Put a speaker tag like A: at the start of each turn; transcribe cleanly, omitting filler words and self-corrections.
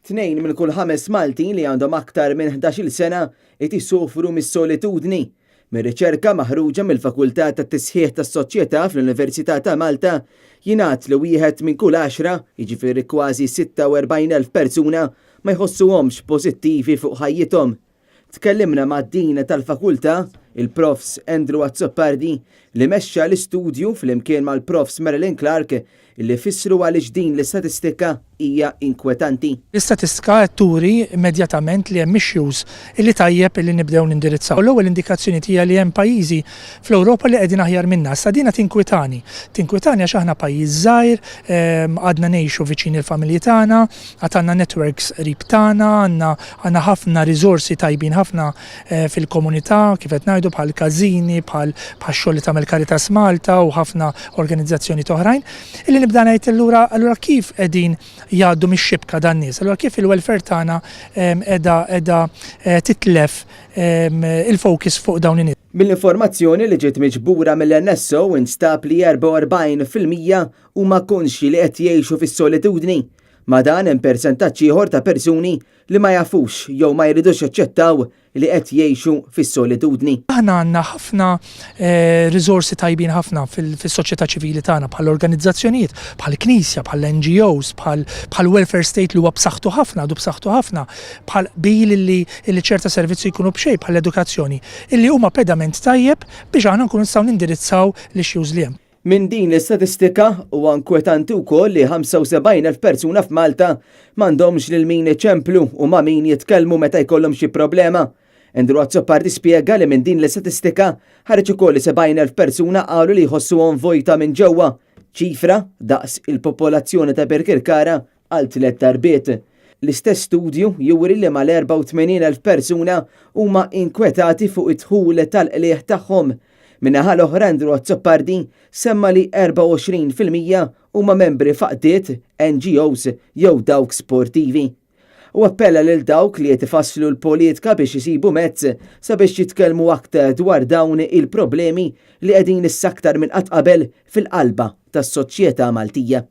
A: Tnejn minn kull ħames Maltin li għandhom aktar minn 11-il sena qed isofru mis-solitudni. Mir-riċerka maħruġa mill-Fakultà tat-Tisħiħ tas-Soċjetà fl-Università ta' Malta jingħad li wieħed minn kull għaxra, jiġifieri kważi 46,000 persuna, ma jħossuhomx pożittivi fuq ħajjithom. Tkellimna mad-Dean tal-Fakultà, il-Profs Andrew Azzopardi, li mexxa l-istudju flimkien mal-Profs Marilyn Clark, li fissru għaliex din l-istatistika hija inkwetanti.
B: L-istatistika qed turi immedjatament li hemm issues illi tajjeb illi nibdew nindirizzaw. L-ewwel indikazzjoni hija li hemm pajjiżi fl-Ewropa li qegħdin aħjar minna. Issa dina tinkwitani. Tinkwitani għax aħna pajjiż żgħir, għadna ngħixu viċin il-familji tagħna, Għad għandna networks qrib tagħna, għandna għandna ħafna riżorsi tajbin ħafna fil-komunità, kif qed ngħidu bħal każini, bħal bħax-xogħol li tagħmel Caritas Malta u ħafna organizzazzjonijiet oħrajn. Illi nibda ngħid allura allura kif qegħdin jgħaddu mix-xibka dan-nies? Allura kif il-welfare tagħna qiegħda qiegħda titlef il-focus fuq dawn in-nies?
A: Mill-informazzjoni li ġiet miġbura mill-NSO instab li 44% huma konxji li qed jgħixu fis-solitudni. Ma' dan hemm persentaġġ ieħor ta' persuni li ma jafux jew ma jridux jaċċettaw li qed jgħixu fis-solitudni.
B: Aħna għandna ħafna riżorsi tajbin ħafna fis-soċjetà ċivili tagħna bħal organizzazzjonijiet, bħal knisja, bħal NGOs, bħal welfare state li huwa b'saħħtu ħafna, għadu b'saħħtu ħafna, bħal qbil li ċerta servizzi jkunu b'xejn bħal edukazzjoni, illi huma pedament tajjeb biex aħna nkunu nistgħu nindirizzaw l-issues li hemm.
A: Minn din l-istatistika, huwa inkwetanti wkoll li 75,000 persuna f'Malta m'għandhomx lil min iċemplu u ma' min jitkellmu meta jkollhom xi problema. Andrew Azzopardi spjega li minn din l-istatistika ħareġ ukoll li 70,000 persuna qalu li jħossuhom vojta minn ġewwa, ċifra daqs il-popolazzjoni ta' Birkirkara għal tliet darbiet. L-istess studju juri li mal-84,000 persuna huma inkwetati fuq id-dħul tal-qligħ tagħhom. Min-naħa l-oħra Andrew Azzopardi semma li 24% huma membri f'għaqdiet, NGOs jew dawk sportivi. U appella lil dawk li qed ifasslu l-politika biex isibu mezz sabiex jitkellmu aktar dwar dawn il-problemi li qegħdin issa aktar minn qatt qabel fil-qalba tas-soċjetà Maltija.